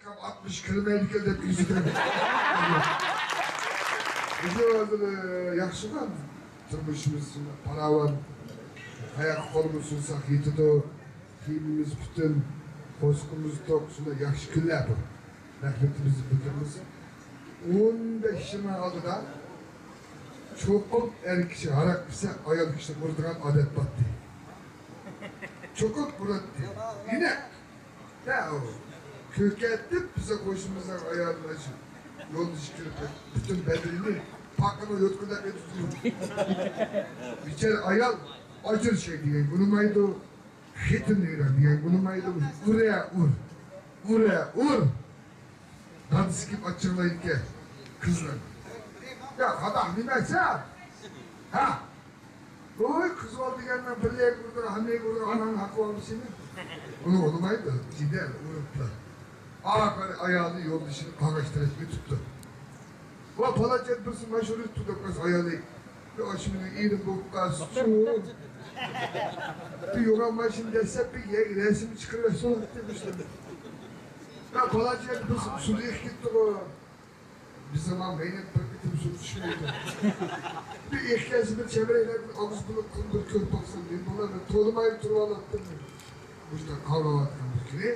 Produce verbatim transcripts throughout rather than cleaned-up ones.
ئاتمىش كىرمەيدىكەن دەپ كېلىشىدۇ. بىزنىڭ ھازىر، ئە، ياخشىغان تۇرمۇشىمىز شۇنداق پاراۋان، قاياققا قولىمىز سۇنساق يېتىدۇ. كىيىمىمىز پۈتۈن، قورسىقىمىز توق، شۇنداق ياخشى كۈنلەر بۇ. رەھمىتىمىزنى بىلدۈرمىسۇن. ئون بەش يىلنىڭ ئالدىدا چوقۇم ئەر كىشى ھاراق ئىچسە، ئايال كىشىنى ئۇرىدىغان ئادەت بارتتى. چوقۇم ئۇراتتى. يەنە يا، ئۇ كۆكەرتىپ بىزنىڭ قوشنىمىزنىڭ ئايالىنى شۇ يولدىشى كىرىپ، پۈتۈن بەدىنىنى پاقىنىڭ يوتقىنىدەك ئېتىپ، بىچارە ئايال ئاجرىشاي دېگەن ئۇنىمايدۇ، خېتىنى ئېرەن دېگەن ئۇنىمايدۇ، ئۇرە ئۇر، ئۇرە ئۇر. دادىسى كېلىپ ئاچچىقلايدىكەن قىزنىڭ. يا قاداق نېمە سەن؟ ھە؟ ۋوي، قىز بالا دېگەننىڭ بىر يەرگە ئۇرىدىغان، ھەممە يەرگە ئۇرىدىغان ئاناڭنىڭ ھەققى بارمۇ سېنىڭ؟ ئۇنى ئۇنىمايدۇ، جېدەل ئۇرۇپلا. ئاخىرى ئايالى يولدىشىنى قاغاش تەرەپكە ئۆتۈپتۇ. ۋا پالانچى بىرسى ماشۇ ئۆتۈپتۇ دەپ قالسا ئايالى، يا ئاشۇ مېنىڭ ئېرىم بولۇپ قالسىچۇ. بىر يوغان ماشىنا دەسسەپ بىر يەرگە رەسىمنى چىقىرىۋەتسۇن دېمىشتىم. يا پالانچى بىرسى ئۇسسۇل ئېقىپ كېتىپتىغۇ. بىزنىڭ ماڭا مەينەت بىر قېتىم سۇ چۈشمەيدۇ. بىر ئېھتىياجى بىر چەمبىرەكلەردىن ئاغزى بولۇپ قىلىپ بىر كۆرۈپ باقسام، نېمە بولار؟ مەن تولىماي تۇرۇۋالاتتىم. مۇشۇنداق قاۋراۋاتقان بىر كۈنى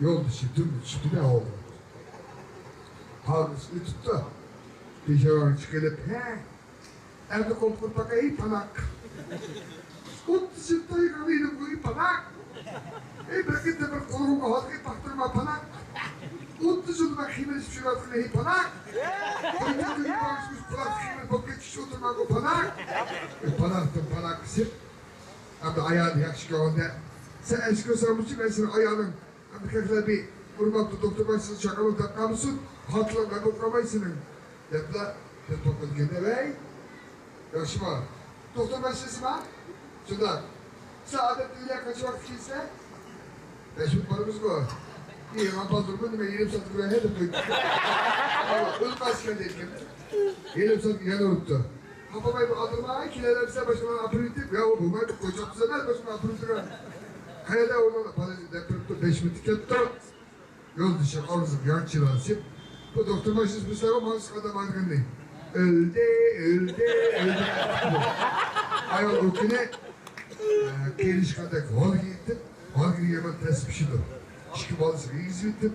يولدىشى دۈمبە چۈشتى-دە ھوۋا. قاغىسى ئۆتۈپتۇ. پېشاۋان چىقىلىپ، ھە؟ ئەمدى قوپۇپ باقاي، پاناق. ئوتتۇز يىل توي قىلغىنىم بۇ پاناق. ئەي، بىر قېتىم بىر قۇلىقىمغا ھالقىپ باقتۇرما، پاناق. ئوتتۇز يىل مەن قىينىلىشىپ يۈرۈۋاتقىنى، پاناق. قوينى قويۇپ باقسا، قۇلاق قىينىلىپ بولۇپ كېتىشكە ئولتۇرماڭغۇ، پاناق. ئەي، پاناقتىن پاناق قىسىپ، ئەمدى ئايالى ياخشى كۆڭۈلدە. سەن ئەسكى سامۇچى، مەن سېنىڭ ئايالىڭ. ئەمدى كەلسىلەر بىر ئۇرماپتۇ، دوختۇر باشلىسى چاقىرىپ دەپ قالمىسۇن، خوتۇنۇڭ غەم بولۇپ قالماي سېنىڭ، دەپلا دەپ قويغان ئىكەن. ۋەي، ياخشىما؟ دوختۇر باشلىسىما؟ شۇنداق. سىلەر ئادەتتە ئۆيلەرگە قانچە ۋاقىت كېلىسىلەر؟ بەش مىنۇت بارىمىزغۇ. ئى، مەن بالدۇرمۇ نېمە، يېرىم سائەت كۆرەي دەپ قويدۇم. ئۆلۈپ قالسىكەن دەيدىكەن. يېرىم سائەت يەنە ئۇرۇپتۇ. خاپا بولماي بىر ئالدىرما، كېلەلەمسە باشقىلارنى ئاپىرىۋېتىپ، يا، ئۇ بولمايدۇ، قوچاقسىز ئەمەس باشقىلارنى ئاپىرىۋېتىدىغان. قەيەردە ئۇنىڭ بالىسى دەپ بېرىپتۇ، بەش مىنۇت كەپتۇ. يولدىشى ئاغزىغا يانچىلار سېلىپ، بۇ دوختۇر باشلىسى بىلسىلەرغۇ ماڭا قانداق بارغىنىنى. ئۆلدى، ئۆلدى، ئۆلدى. ئايال ئۇ كۈنى، ئە، قېرىشقاندەك ھالغا يېتىپ، ھالغا يېمەن تەس پىشىدۇ. ئىككى بالىسىغا يېگۈزۈۋېتىپ،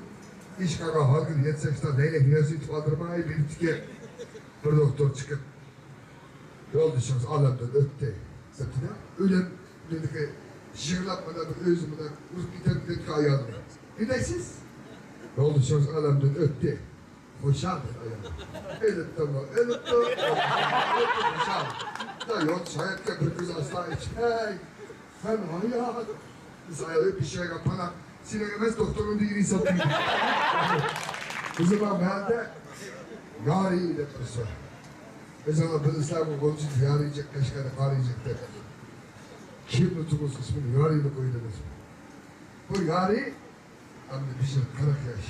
ئىشقاغا ھالغا يەتسەكسىدە لەيلەك نىيازى ئېيتىپ ئالدىرماي بېرىپتىكەن. بىر دوختۇر چىقىپ، يولدىشىڭىز ئالەمدىن ئۆتتى، دەپتۇ-دە. ئۆلۈم مېنىڭكى يىغلاپ، مانا بىر ئۆزى مانا ئۇرۇپ كېتەمدۇ دەپتۇ ئايالىنى. نېمە دەيسىز؟ يولدىشىڭىز ئالەمدىن ئۆتتى. خۇشال دېدى ئايال. ئۆلۈپتۇمۇ؟ ئۆلۈپتۇ. ئۆلۈپتۇ، خۇشال. يا يولدىشى ھاياتكەن بىر كۆزى ئاستا ئېچىپ، ھەي، سەن ھايات. بىز ئايال ئۆلۈپ بېشىغا پاناق. سېنىڭ ئەمەس، دوختۇرنىڭ دېگىنى ھېساب قىلدى. بىزنىڭ مەھەللىدە يارى دەپ بىرسى بار. ئۆزۈڭلار بىلىسىلەرمۇ، غۇلجىدا يارى جىق، قەشقەردە قارى جىق دەپ. كىمنى تۇغۇلسا ئىسمىنى يارى دەپ قويىدۇ. بۇ يارى ئەمدى بېشى قىرىق ياش.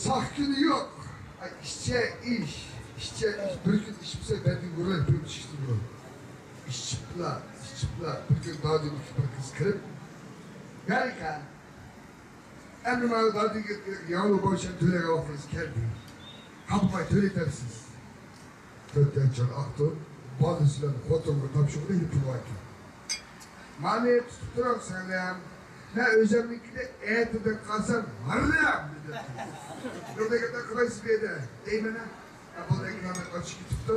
ساق كۈنى يوق. ئاي، ئىچە ئىچ، ئىچە ئىچ. بىر كۈن ئىچمىسە، بەدىنى ۋۇراش بىر چىشتى بۇ. ئىچىپلا، ئىچىپلا. بىر كۈن دادىمىزگە بىر قىز كىرىپ، يارىكا، ئەمدى مانا دادىگە ياڭلۇ باشان تۆلەيدىغان ۋاقتىڭىز كەلدى. خاپىماي تۆلىتەرسىز. تۆتتىن چىقىپ ئاقتۇ، بالىسى بىلەن خوتۇنغا تاپشۇرغىلى پۇل باركەن. مانى تۇتۇپ تۇرۇڭ سىڭلىم، مەن ئۆزۈمنىڭكىنى ئەتىدىن قالسام ھاررام دېدى. بىر دېگەندە قىلايسىز بۇ يەردە دەيمەن. بۇ ئېكراندا قاچىپ كېتىپتۇ.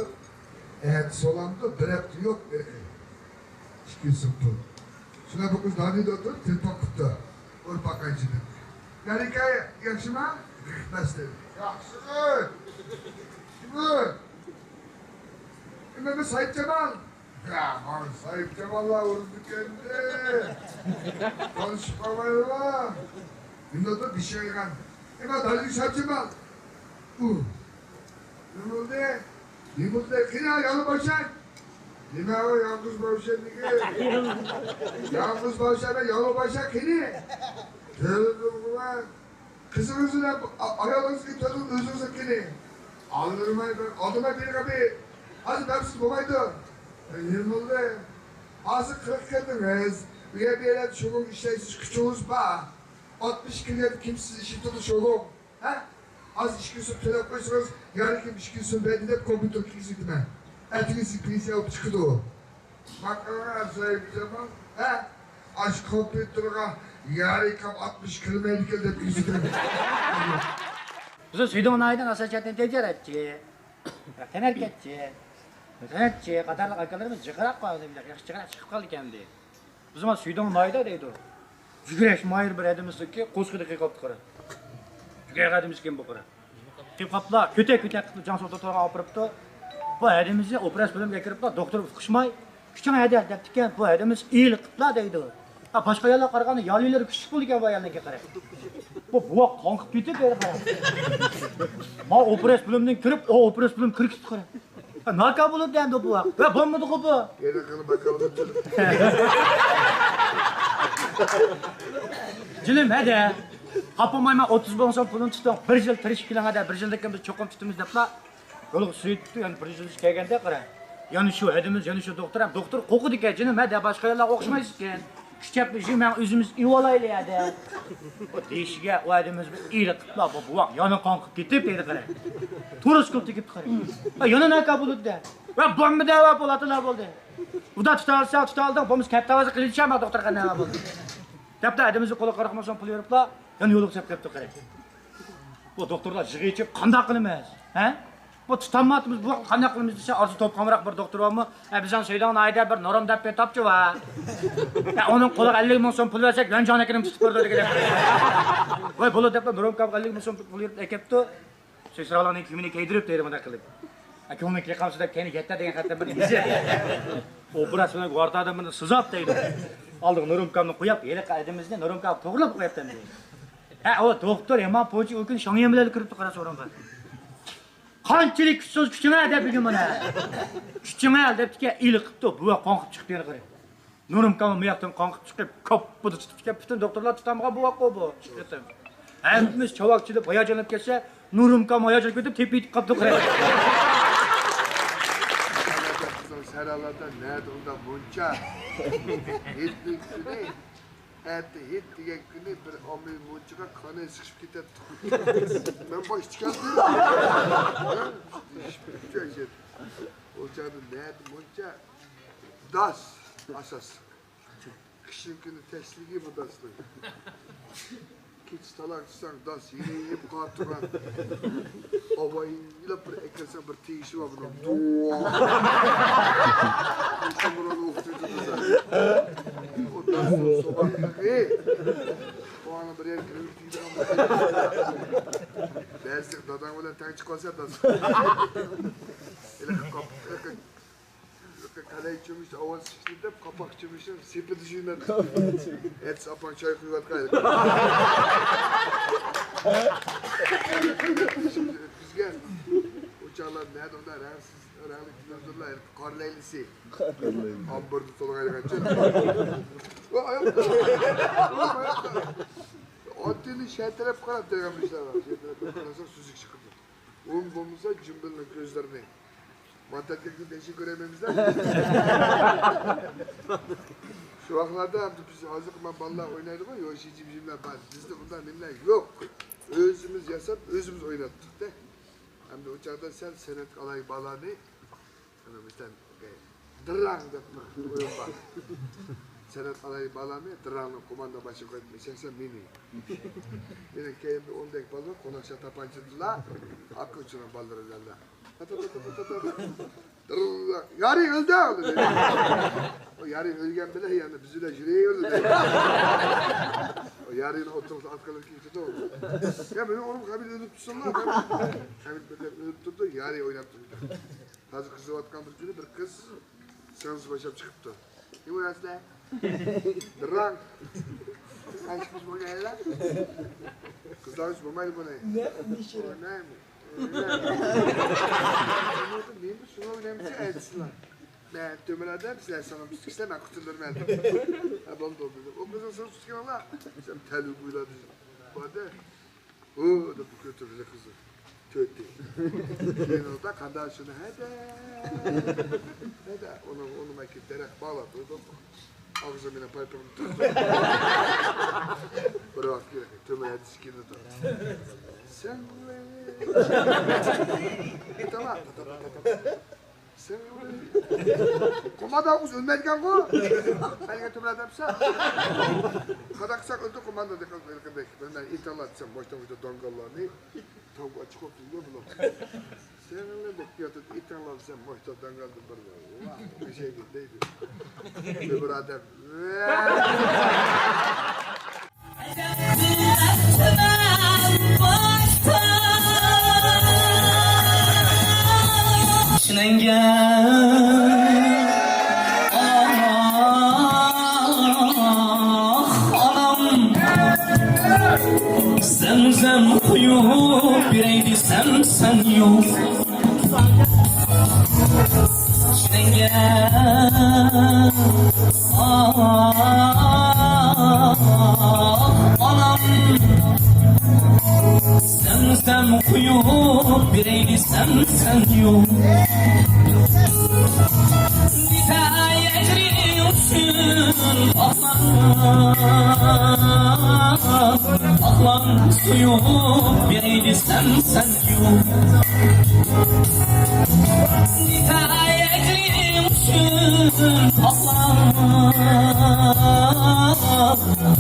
ئەتە سولامدۇ، بىر ھەپتە يوق بېرىقى. ئىككى يۈز سوم پۇل. شۇنداق بۇ قىز دادىدا ئولتۇرۇپ تېلېفون قىپتۇ. ئۇرۇپ باقايچى دەپ. مەلىكە ياخشىما؟ بەس دېدى. ياخشىمۇ؟ كىمۇ؟ ئىمام ساھىبجامال. يا، مانا ساھىبجاماللار ئۇرۇپتىكەندى. تونۇشۇپ قالمايلىما؟ نېمە بولدى؟ بېشى ئايغان. ئىمام دادىگە ساھىبجامال. ئۇ. نېمە بولدى؟ نېمە بولدى؟ قېنى يالغۇز باشاق؟ نېمە ئۇ يالغۇز باشاق دېگەن؟ يالغۇز باشاق، يالغۇز باشاق قېنى؟ تۆلىدىمغۇ مەن. قىزىڭىز بىلەن ئا-، ئايالىڭىزغا تۆلىدىڭ، ئۆزىڭىزنىڭ قېنى؟ ئالدىرماي بېرىڭ، ئالدىرماي بېرىڭ ئەبى. ھازىر بەرمىسە بولمايدۇ. نېمە بولدى؟ ھازىر قىرىققا كىردىڭىز. ئۇ يەردە شۇنىڭ ئىشلەيسىز، كۈچىڭىز بار. ئاتمىش كىرگەن كىم سىز ئىشلىتىدۇ شۇغۇم؟ ھە؟ ئاز ئىككى يۈز سوم تۆلەپ قويسىڭىز، يەنە كىم ئىككى يۈز سوم بەردى دەپ كومپيۇتېرغا كىرگۈزۈۋېتىمەن. ئەتىگىنى سىز پېنسىيە ئېلىپ چىقىدۇ. باقىڭا زايىمجامال، ھە؟ ئاشۇ كومپيۇتېرغا يارىكام ئاتمىش كىرمەيدىكەن دەپ كىرگۈزۈۋېتىمەن. بىزنىڭ سۈيدۈڭ ناھىيەدىن ئاساسىي جەھەتتىن تىجارەتچى، تەنھەرىكەتچى، سەنئەتچى قاتارلىق ئاكىلىرىمىز جىقراق قالدى، ياخشى جىقراق چىقىپ قالدىكەن ئەمدى. بىز مانا سۈيدۈڭ ناھىيەدە دەيدۇ. جۈگرەش ماھىر بىر ھەدىمىزدىكى قورسىقىدا قېلىپ قاپتۇ قارا. جۈگرەش ھەدىمىز كىم بۇ قارا؟ قېلىپ قاپلا، كۆتەك-كۆتەك قىلىپ جاڭ سودا تۇرغان ئاپىرىپتۇ. بۇ ھەدىمىزنى ئوپېراتسىيە بۆلۈمىگە ئەكىرىپلا، دوختۇر ئۇقۇشماي، كۈچۈڭ ھەدە دەپتىكەن، بۇ ھەدىمىز ئېلىقىپلا دەيدۇ. ھە، باشقا يەرلەرگە قارىغاندا يالىلىرى كۈچلۈك بولىدىكەن بۇ يەرلەرگە قاراپ. بۇ بوۋاق قاڭقىپ كېتىپ بېرىپ قارا. ما ئوپېراتسىيە بۆلۈمىدىن كىرىپ، ئۇ ئوپېراتسىيە بۆلۈمى كىرىپ كېتىپتۇ قارا. ناكا بولۇپ دەمدۇ بۇ ۋاقىت. ۋە بولمىدىغۇ بۇ. يەنە قىلىپ باقالمىدى. جېنىم ھەدە. قاپالمايمەن، ئوتتۇز مىڭ سوم پۇلۇمنى تۇتۇڭ. بىر يىل تىرىشىپ كېلىڭ ھەدە. بىر يىلدىن كېيىن بىز چوقۇم تۇتىمىز دەپلا. يولغا سۈرۈۋېتىپتۇ، يەنە بىر يىل كەلگەندە قارا. يەنە شۇ ھەدىمىز، يەنە شۇ دوختۇر ھەم دوختۇر قورقىدىكەن، جېنىم ھەدە، باشقا يەرلەرگە ئوخشىمايسىكەن. كۈچەپ مېڭە ئۆزىمىز ئېۋالايلى ھەدە. ئۇ دېيىشىگە ئۇ ھەدىمىز بىر ئېلىقىپلا، بۇ بوۋاق يەنە قاڭقىپ كېتىپ دەيدۇ قارا. تۇرۇشقىلىپ تېگىپتۇ قارا. ۋە يەنە ناكا بولدى دە. ۋە بولمىدى ۋە بولاتىلا بولدى. ئۇدا تۇتالىساڭ تۇتالدىڭ، بولمىسا كەتتىۋالسا قىلىچ ئەمما دوختۇرخانىغا بولدى. دەپتۇ ھەدىمىزنى قولىغا قىرىق مىڭ سوم پۇل بېرىپلا، يەنە يولغا چىقىپ كەپتۇ قارا. بۇ دوختۇرلار يىغا ئېچىپ قانداق قىلىمىز؟ ھە؟ بۇ تۇتالمايتتۇق، بۇ قانداق قىلىمىز دېسە، ئارىسى توپخانىراق بىر دوختۇر بارمۇ؟ ھە، بىزنىڭ سۈيدۈڭ ناھىيەدە بىر نۇرۇم دەپ بىر تاپچى بار. ھە، ئۇنىڭ قولىغا ئەللىك مىڭ سوم پۇل بەرسەك، يۈەنجاڭنىڭكىنى تۇتۇپ بېرىدۇ دېگەن. ۋاي، بولىدۇ دەپلا نۇرۇمكامغا ئەللىك مىڭ سوم پۇل بېرىپ ئەكەپتۇ. سېسراۋلارنىڭ كىيىمىنى كىيدۈرۈپ دەيدۇ مۇنداق قىلىپ. ھە، كۆڭلۈڭ كېلىپ قالمىسا دەپ كەينىگە يەتتە دېگەن خەتتىن بىر يېزىپ. ئوپېراتسىيە بىلەن ۋارتادىن بىر سىزاپ دەيدۇ. ئالدىغا نۇرۇمكامنى قويۇپ، ھېلىقى ھەدىمىزنى نۇرۇمكامغا توغرىلاپ قويۇپتۇ ئەمدى. ھە، ئۇ دوختۇر يامان پوچى ئۇ كۈنى شاڭيۈەن بىلەن كىرىپتۇ قارا سورۇنغا. قانچىلىك كۈچ سوز كۈچۈڭ ھە دەپ بۈگۈن مانا. كۈچۈڭ ھە دەپتىكەن، ئېلىقىپتۇ. بۇ قاڭقىپ چىقىپتۇ يەنە قارا. نۇرۇمكام مۇياقتىن قاڭقىپ چىقىپ، كاپپىدا تۇتۇپتىكەن. پۈتۈن دوختۇرلار تۇتالمىغان بۇ ۋاقىت بۇ. ھەممىمىز چاۋاك چېلىپ ھاياجانلىنىپ كەتسە، نۇرۇمكام ھاياجان كۆتۈرۈپ تېپىپ يېتىپ قاپتۇ قارا. سەرەلەردە نەدە ئۇنداق مۇنچا ھېيتنىڭ كۈنى، ئەتە ھېيت دېگەن كۈنى بىر ئاممىۋى مۇنچىغا قاناي سىقىشىپ كېتەتتۇق. مەن باشتا كەلدىم. ئۇ چاغدا نەدە مۇنچا داس ئاساسلىق. قىشنىڭ كۈنى تەسلىكى بۇ داسنىڭ. كېچە تالاق چىقساڭ، داس يېنىپ قاپتۇغان. ئاۋايلاپ بىر ئەكەلسەڭ، بىر تېگىشى بار بۇنىڭ. دۇۋا! شۇمۇرۇن ئوقۇتۇۋېتىدۇ سەن. ئۇ داسنىڭ سوغۇقلۇقى. قوڭنى بىر يەرگە كىرگۈزۈپ تېگىدىغان بولسا. بەزىدە داداڭ بىلەن تەڭ چىقىۋالسا داس. ھېلىقى قاپ-، ھېلىقى قەلەي چۆمۈچ ئاۋاز چىقتى دەپ، قاپاق چۆمۈچنىڭ سېپىدە يۈرمەيدۇ. ئەتىسى ئاپاڭ چاي قۇيۇۋاتقان. بىزگە ئۇ چاغلار نەدە ئۇنداق رەڭسىز، رەڭلىك تېلېۋىزورلار، قار لەيلىسى. ئامبۇردا تولغايغانچە. ئانتېننا شەتىرەپ قاراپ تۇرغان بىر ئىشلار بار. شەتىرەپ قارىساڭ سۈزۈك چىقىدۇ. ئۇ بولمىسا جۈمبىلنىڭ كۆزلىرىنى ماتەتكەكنى تەكشى كۆرەلمەيمىز-دە. شۇ ۋاقىتلاردا ئەمدى بىز ھازىرقى مانا بالىلار ئوينايدىغۇ، يوشى جىمجىملار بار. بىزدە ئۇنداق نېمىلەر يوق. ئۆزىمىز ياساپ، ئۆزىمىز ئويناتتۇق-دە. ئەمدى ئۇ چاغدا سەل سەنئەتكە ئالاھىدە بالىلارنى، ئەنە مەسىلەن، دىرراڭ دەپ بىر ئويۇن بار. سەنئەت ئالاھىدە بالىلارنى دىرراڭنىڭ قوماندا باشلىقى قىلىپ ئىشلەتسە مېنى. مېنىڭ كەينىمدە ئوندەك بالا بار، قوناقشا تاپانچىدىلا، ئاكا ئۇچىنىڭ بالىلىرى بىلەن. يارى ئۆلدى! ئۇ يارى ئۆلگەن بىلەن يەنە بىز بىلەن يۈرۈۋېرىدۇ. ئۇ يارىنى ئوتتۇرىغا ئاتقىلى كېتىدۇ. يا مېنىڭ ئوغلۇم خەمىت ئۆلۈپ تۇرسۇنلا. خەمىت بىردەم ئۆلۈپ تۇرىدۇ، يارى ئويناپ تۇرىدۇ. ھازىر قىزىۋاتقان بىر كۈنى بىر قىز سىڭلىسى باشلاپ چىقىپتۇ. نېمە دەيسىلەر؟ دىرراڭ. ئاشىقمىش بولغانلار. قىزلار ئۈچۈن بولمايدۇ بۇنى. نە، نېشىرى. ئوينايمۇ؟ ئوينايمۇ؟ نېمە شۇنى ئوينايمىز ئەتىسىلا. مەن تۆمۈر ئادەم، سىلەر ساڭا تۇتۇپ كىشىلەر، مەن قۇتۇلدۇرىمەن. ھە، بولدى، بولدى. ئۇ قىزنىڭ سىڭلىسى تۇتقىنىڭلار. سەن تەلۋە بويلاردا بار-دە. ھۇ دەپ كۆتۈردى قىزى. تۆتى. كېيىن ئۇدا قانداق شۇنى ھەدە. ھەدە. ئۇنى، ئۇنى مەن كېلىپ دەرەخ باغلاپ قويدۇق. ئاغزىمنى پايپىقىم تۇتتى. بىر ۋاقىت كېلىپ، تۆمۈر ھەدىسى كېلىدۇ. سەن بىلەن. تامام. سەن بىلەن. قوماندان ئۆزى ئۆلمەيدىكەنغۇ. سەن يەنە تۆمۈر دەپسەن. قانداق قىلساق ئۆلدى قوماندان دېگەندەك. بىر مەن ئېيتالاتسام، ماشتا ماشتا داڭگاللارنى. تاۋغا چىقىپ تۇرىدۇ بۇلار. سېنىڭلا دەپ ياتىدۇ، ئېتىڭلار سەن ماشتا داڭگالدىن بىر بار. ۋاھ، ئەشەيدى دەيدۇ. بىر بۇرادەر. ئىشىنەڭگە. ئاھ، ئانام. زەمزەم قۇيۇپ بېرەي دېسەم سەن يوق. ئىشىنەڭگە. ئاھ، ئانام. زەمزەم قۇيۇپ بېرەي دېسەم سەن يوق. نىدائى ئەجرى ئۈچۈن ئاقلان، ئاقلان سۇيۇپ بېرەي دېسەم سەن يوق. نىدائى ئەجرى ئۈچۈن ئاقلان،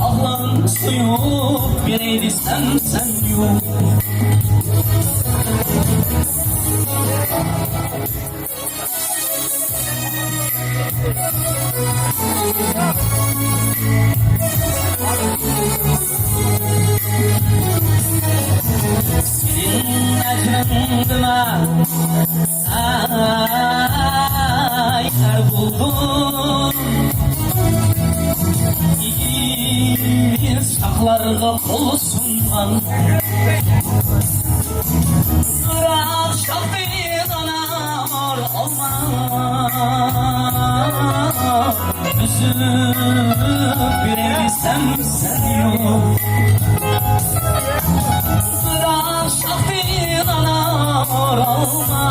ئاقلان سۇيۇپ بېرەي دېسەم سەن يوق. سېنىڭ ئەجرىڭدىلا ئاي ئەر بولدۇم. ئېگىز چاقلارغا قول سۇنغان، بىراق شاختىن ئانار ئالما، ئۈزۈپ بېرەي دېسەم سەن يوق. بىراق شاختىن ئانار ئالما،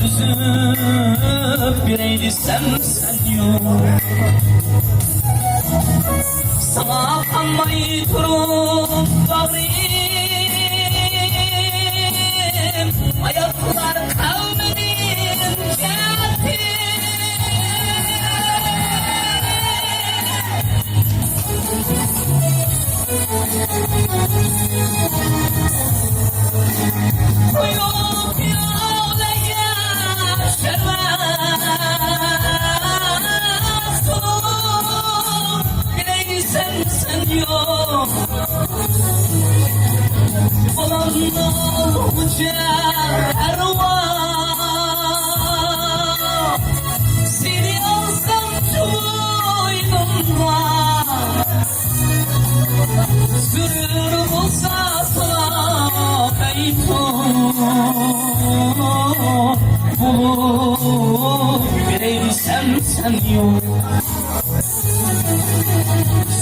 ئۈزۈپ بېرەي دېسەم سەن يوق. ساڭا قانماي تۇرۇپ باغرىم، ئاياغلار قەۋمىدىن كەتتى. قويۇپ يولىغا شەرۋە سۇ، بىلەيسەن سەن يوق. بالامنى ئالغۇچە ئەرۋاھ، سېنى ئالسام جۇمۇ ئېلىمغا. زۆرۈر بولسا ساڭا پەيتۇن بولۇپ بېرەي دېسەم سەن يوق.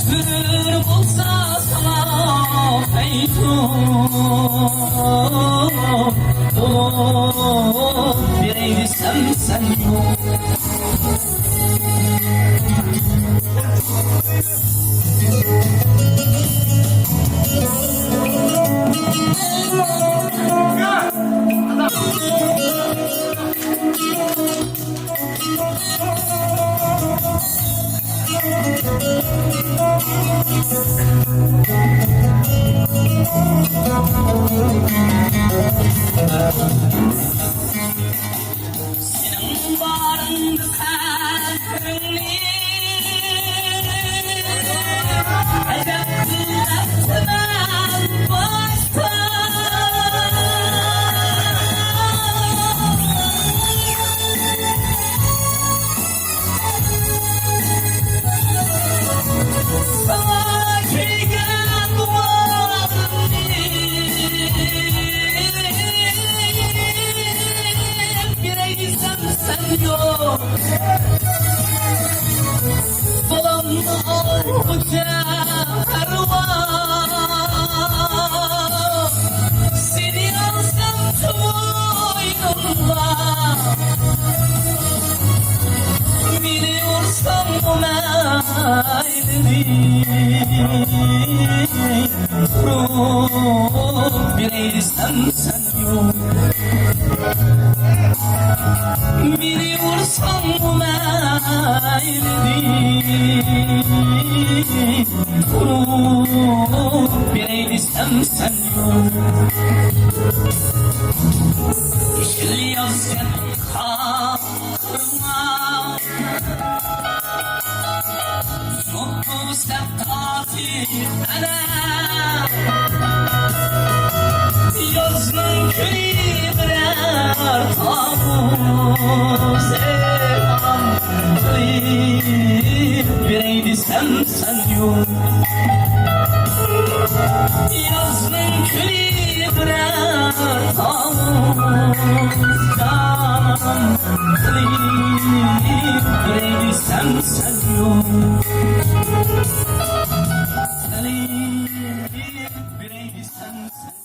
زۆرۈر بولسا ساڭا پەيتۇن بولۇپ بېرەي دېسەم سەن يوق. سېنىڭ بارىڭدا قەدرىڭنى ئەجەب بىلمەپتىمەن باشتا. ساڭا كىرگەن دۇئالىرىمنى ئۇرۇپ بېرەي دېسەم سەن يوق. يېشىل يازغان قاقىرىڭا، يوق بولسا قاتىل ئەنە. يازنىڭ كۈنى بىرەر تامۇز ئېلان قىلىپ بېرەي دېسەم سەن يوق. يازنىڭ كۈنى بىرەر تامۇز ئېلان قىلىپ بېرەي دېسەم سەن يوق. قىلىپ بېرەي دېسەم سەن